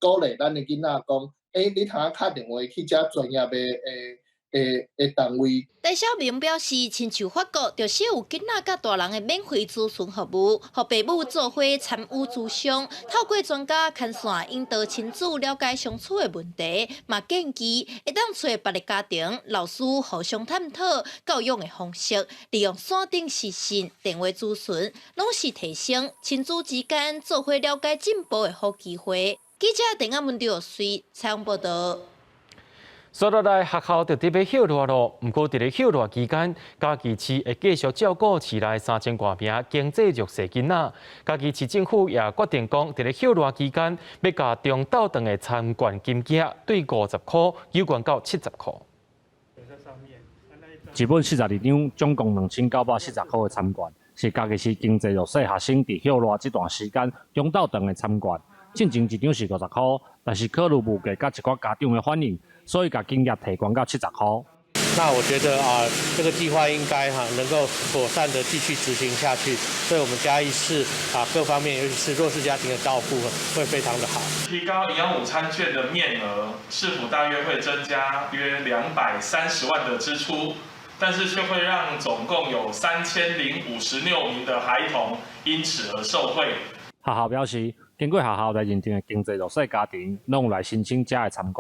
Speaker 5: 鼓勵咱的囡仔講，欸，你通仔敲電話去遮專業的單位。
Speaker 27: 戴小明表示，親像法國，就是有囡仔佮大人的免費諮詢服務，予爸母做伙參與諮商，透過專家牽線引導親子了解相處的問題，嘛建議會當揣別个家庭老師互相探討教育的方式，利用線頂視訊、電話諮詢，攏是提升親子之間做伙了解進步的好機會。記者鄧亞文劉穗採訪報導。
Speaker 1: 煞落來學校就佇欲歇熱囉，毋過佇咧歇熱期間，嘉義市會繼續照顧市內3000外名經濟弱勢囡仔。嘉義市政府也決定講，佇咧歇熱期間，欲共中晝頓的餐券金額對50箍，加懸到70箍。
Speaker 7: 一本42張，總共2940箍的餐券，是嘉義市經濟弱勢學生佇歇熱這段時間中晝頓的餐券。進前一張是50箍，但是考慮物價佮一寡家長的反應，所以共金額提懸到70箍。
Speaker 9: 那我覺得啊，這個計劃應該哈能夠妥善的繼續執行下去，對我們嘉義市啊各方面，尤其是弱勢家庭的照顧，會非常的好。
Speaker 11: 提高營養午餐券的面額，市府大約會增加約230萬的支出，但是卻會讓總共有3056名的孩童因此而受惠。
Speaker 7: 學校表示，經過學校來認定的經濟弱勢家庭，攏有來申請遮的餐券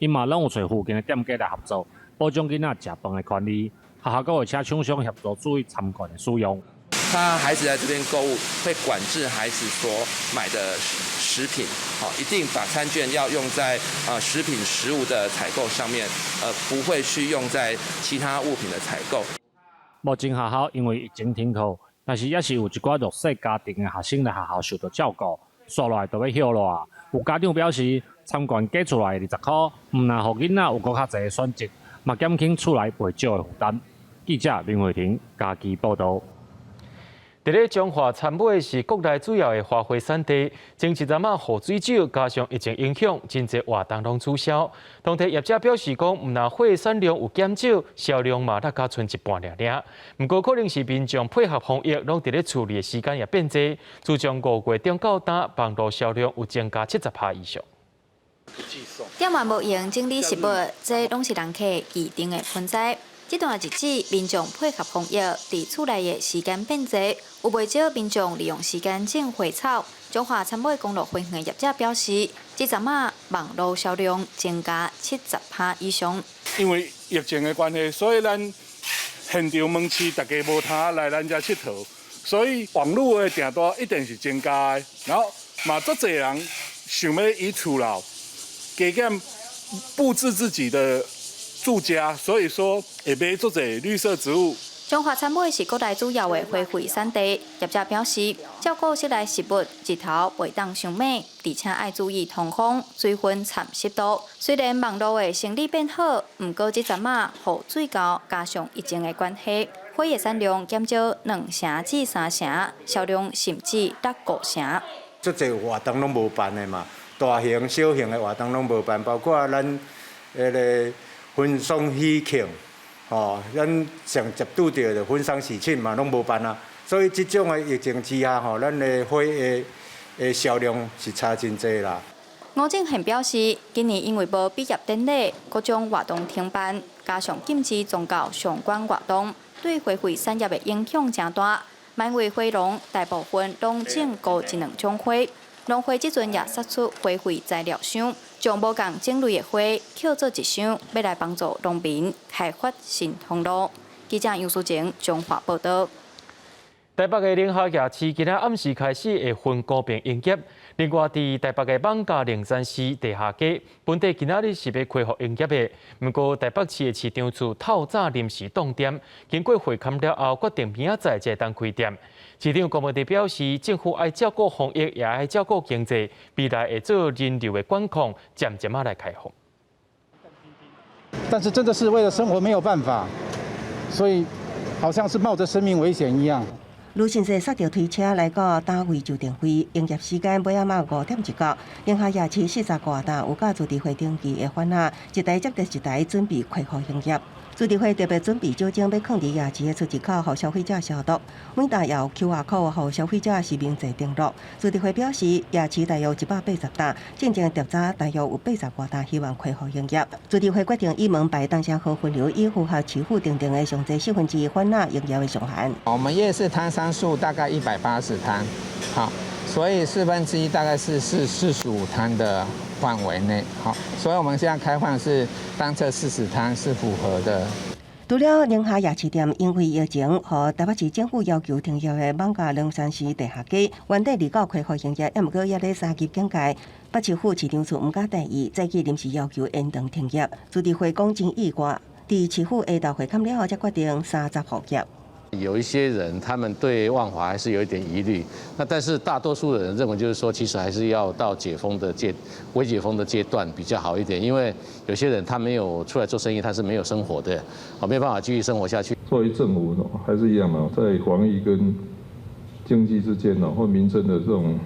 Speaker 7: ，𪜶嘛攏有揣附近的店家來合作，保障囡仔食飯的權利。學校閣會請廠商協助注意餐券的使用。
Speaker 26: 他孩子在這邊購物，會管制孩子所買的食品，好，一定把餐券要用在食品食物的採購上面，不會去用在其他物品的採購。
Speaker 7: 目前學校因為疫情停課，但是也是有一寡弱勢家庭的學生來學校受到照顧。煞落來就欲歇熱啊！有家長表示，餐券加出來20箍，毋但予囡仔有閣較濟的選擇，嘛減輕厝內袂少的負擔。記者林慧婷嘉義報導。
Speaker 1: 佇咧彰化杉尾是國內主要的花卉產地，前一陣仔雨水少，加上疫情影響，真濟活動攏取消。當地業者表示講，毋但花產量有減少，銷量嘛落甲賰一半爾爾。毋過可能是民眾配合防疫，攏佇咧厝裡的時間也變濟。自從5月中到今，網路銷量有增加70%以上。
Speaker 28: 店員無閒整理食物，這攏是人客預訂的盆栽。這段日子，民眾配合防疫，佇厝內的時間變濟，有袂少民眾利用時間種花草。彰化杉尾公路花園的業者表示，這陣仔網路銷量增加70%以上。
Speaker 29: 因為疫情的關係，所以咱現場門市大家無通來咱遮𨑨迌，
Speaker 3: 所以網路的訂單一定是增加的。然後嘛，足濟人想欲以厝內加減佈置自己的住家，所以說會買足濟綠色植物。
Speaker 28: 彰化參尾是國內主要的花卉產地，業者表示，照顧室內植物，日頭袂當傷猛，而且愛注意通風、水分摻濕度。雖然網路的生理變好，毋過這陣仔雨水溝加上疫情的關係，花的產量減少2成至3成，銷量甚至落5成。
Speaker 6: 足濟活動攏無辦的嘛，大型、小型的活動攏無辦，包括咱彼个婚喪喜慶。吼，咱上接拄著的婚喪喜慶嘛，攏無辦啊。所以這種的疫情之下，吼，咱的花的銷量是差真濟啦。
Speaker 28: 吳正憲表示，今年因為無畢業典禮，各種活動停辦，加上禁止宗教相關活動，對花卉產業的影響誠大。萬為花農大部分攏種過一兩種花，農會這陣也釋出花卉材料箱，將無仝種類的花抾做一箱，欲來幫助農民開發新通路。記者楊淑晴彰化報道。
Speaker 1: 台北的寧夏夜市今仔暗時開始會分五爿營業。另外，佇台北的艋舺龍山寺地下街，本底今仔日是欲恢復營業的，毋過台北市的市長處透早臨時凍店，經過會勘了後，決定明仔載才會當開店。市長郭文哲表示，政府愛照顧防疫，也愛照顧經濟，未來會做人流的管控，漸漸仔來開放。
Speaker 10: 但是真的是為了生活沒有辦法，所以好像是冒着生命危險一樣。
Speaker 8: 女性說，煞著推車來到單位就定位，營業時間尾仔晚5點一角。寧夏夜市40外擔有佮自治會登記的販仔，一台接著一台準備恢復營業。自治會特別準備酒精，欲囥佇夜市的出入口，予消費者消毒。每擔也有 QR code，予消費者實名制登錄。自治會表示，夜市大約180擔，進前調查大約有80外擔，希望恢復營業。自治會決定以門牌當下和分流，以符合市府訂定的上濟1/4販仔營業的上限。
Speaker 12: 我們夜市攤商數大概180攤，好，所以1/4大概是45攤的範圍內，好，所以我們現在開放是單側40攤是符合的。
Speaker 8: 除了寧夏夜市店，因為疫情予台北市政府要求停業的艋舺龍山寺地下街，原底29恢復營業，毋過猶咧三級警戒，北市府市長處毋敢大意，早起臨時要求延長停業。自治會講真意外，佇市府下晝會勘了後，才決定30復業。
Speaker 13: 有一些人，他們對萬華還是有一點疑慮。那但是大多數的人認為，就是說，其實還是要到解封的階、微解封的階段比較好一點。因為有些人他沒有出來做生意，他是沒有生活的，沒辦法繼續生活下去。
Speaker 14: 作為政府，還是一樣嘛，在防疫跟經濟之間呢，或民生的這種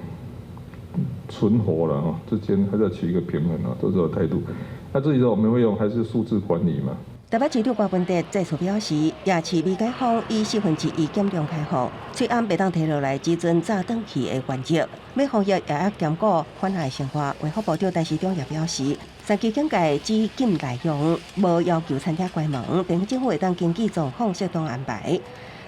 Speaker 14: 存活了之間，還是要取一個平衡啊，都是有態度。那至於說我們會用還是數字管理嘛？
Speaker 8: 台北市長郭文哲再次表示，夜市未解封，以1/4減量開放，喙罨袂當提落來，只遵早轉去的原則。欲防疫也愛兼顧販仔生活。衛福部長陳時中也表示，三級警戒只禁內用，無要求餐廳關門。地方政府會當根據狀況適當安排。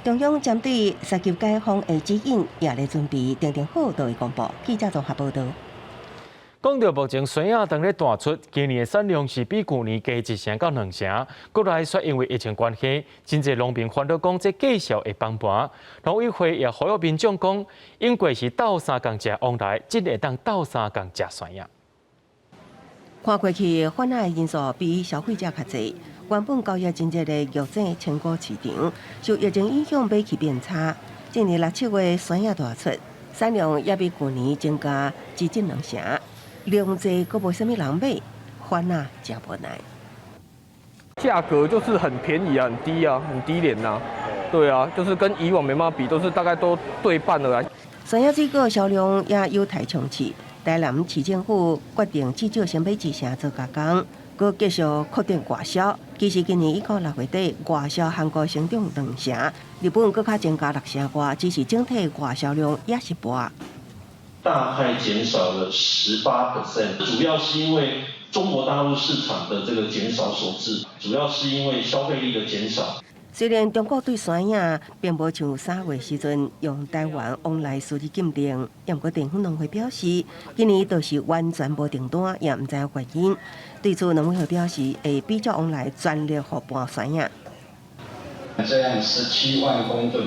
Speaker 8: 中央針對三級解封的指引也咧準備，定定好就會公布。記者綜合報道。
Speaker 1: 講到目前酸仔當咧大出，今年的產量是比舊年加1成到2成。國內卻因為疫情關係，真濟農民煩惱講這價數會崩盤。農委會也呼籲民眾講，應該是鬥相共食旺來，才會當鬥相共食酸仔。
Speaker 8: 看過去，販仔的人數比消費者較濟。原本交易真熱的玉井青果市場，受疫情影響，買氣變差。今年6、7月酸仔大出，產量也比舊年增加接近2成。量濟，閣無啥物人買，販仔誠無奈。
Speaker 15: 價格就是很便宜啊，很低啊，很低廉啊。對啊，就是跟以往沒辦法比，都是大概都對半了啊。
Speaker 8: 酸仔水果銷量也有待衝刺。台南市政府決定至少先買1成做加工，閣繼續擴展外銷。其實今年以到6月底，外銷韓國成長2成，日本閣較增加6成外，只是整體外銷量也是跋。
Speaker 16: 大概減少了18%，主要是因為中國大陸市場的這個減少所致，主要是因為消費力的減少。
Speaker 8: 雖然中國對酸仔並無像3月時陣用台灣往來實施禁令，毋過地方農會表示，今年就是完全無訂單，也毋知影原因。對此，農委會表示會比照往來全力復盤酸仔。
Speaker 29: 這樣17萬公噸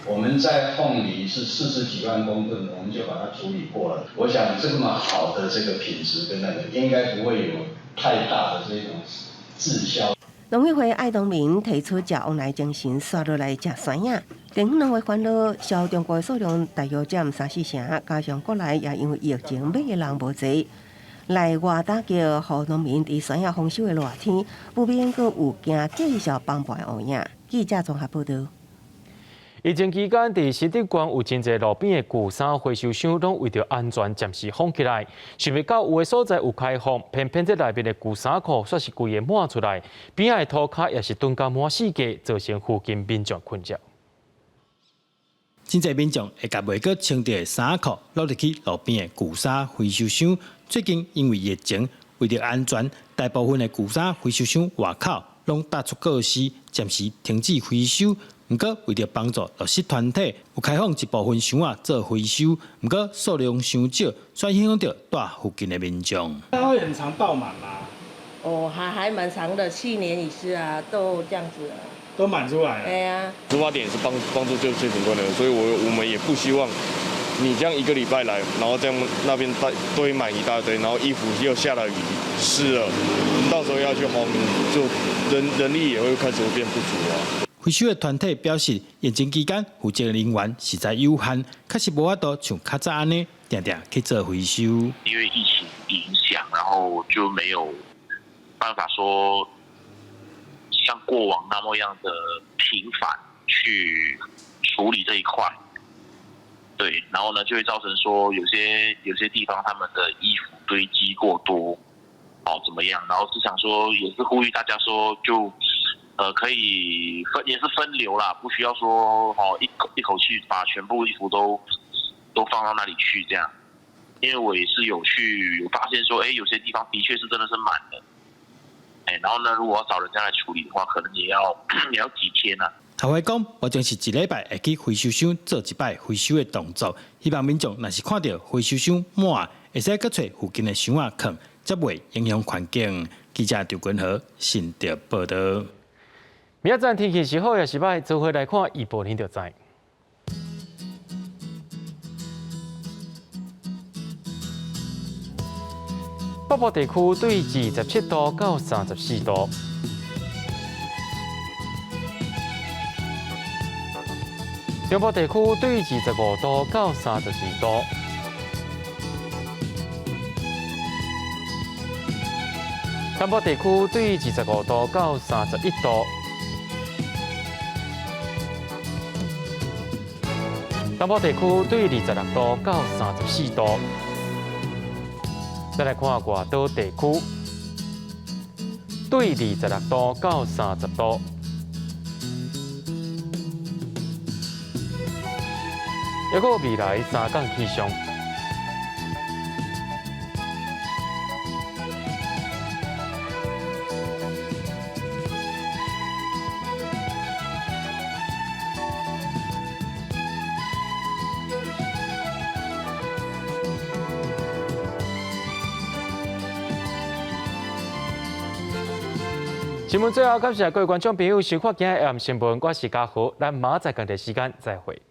Speaker 17: 我們在鳳梨是40幾萬公噸，我們就把它處理過了。我想這麼好的這個品質跟那個，應該不會有太大的這種滯銷。
Speaker 8: 農委會愛農民提出食往來精神，煞落來食酸仔。地方農會煩惱，銷中國的數量大約佔三四成，加上國內也因為疫情買的人無濟，來外打擊予農民佇酸仔豐收的熱天，不免閣有驚繼續崩盤的烏影。記者綜合報導。
Speaker 1: 疫情期間，佇新竹縣有真濟路邊的舊衫回收箱，攏為著安全暫時封起來。想袂到有的所在有開放，偏偏這內面的舊衫褲煞是規个滿出來，邊仔的塗跤也是頓甲滿四界，造成附近民眾困擾。
Speaker 18: 真濟民眾會共袂閣穿著的衫褲落入去路邊的舊衫回收箱。最近因為疫情，為著安全，大部分的舊衫回收箱外口攏貼出告示，暫時停止回收。毋過，為著幫助弱勢團體，有開放一部分箱仔做回收，毋過數量傷少，煞影響著蹛附近的民眾。
Speaker 19: 它會很常爆滿嗎？
Speaker 20: 哦，還蠻常的，去年也是啊，都這樣子。
Speaker 19: 都滿出來了。
Speaker 20: 對啊。
Speaker 22: 出發點是幫助就是貧困的人，所以我們也不希望你這樣一個禮拜來，然後這樣那邊堆滿一大堆，然後衣服又下了雨濕了，到時候要去烘，就人力也會開始會變不足啊。
Speaker 18: 回收的團體表示，疫情期間負責人員實在有限，確實無法度像較早按呢，定定去做回收。
Speaker 23: 因為疫情影響，然後就沒有辦法說像過往那麼樣的頻繁去處理這一塊。對，然後呢就會造成說有些地方他們的衣服堆積過多，哦，怎麼樣？然後是想說，也是呼籲大家說就。可以分也是分流啦，不需要說哦一口氣把全部衣服都放到那裡去這樣，因為我也是有去有發現說，哎，有些地方的確是真的是滿的，哎，然後呢，如果要找人家來處理的話，可能也要幾天啊。
Speaker 18: 協會講，目前是一禮拜會去回收箱做一擺回收的動作，希望民眾若是看著回收箱滿，會使閣揣附近的箱仔囥，才袂影響環境。記者張君和新竹報導。
Speaker 1: 明仔載天氣是好抑是䆀，做伙來看預報，恁就知。北部地區對27度到34度，中部地區對25度到32度，南部地區對25度到31度。東部地區對26度到34度。再來看外島地區，對26度到30度。抑閣未來3工氣象。新聞最後，感謝各位觀眾朋友收看今日的新聞，我是嘉豪，咱明仔載仝個時間再會。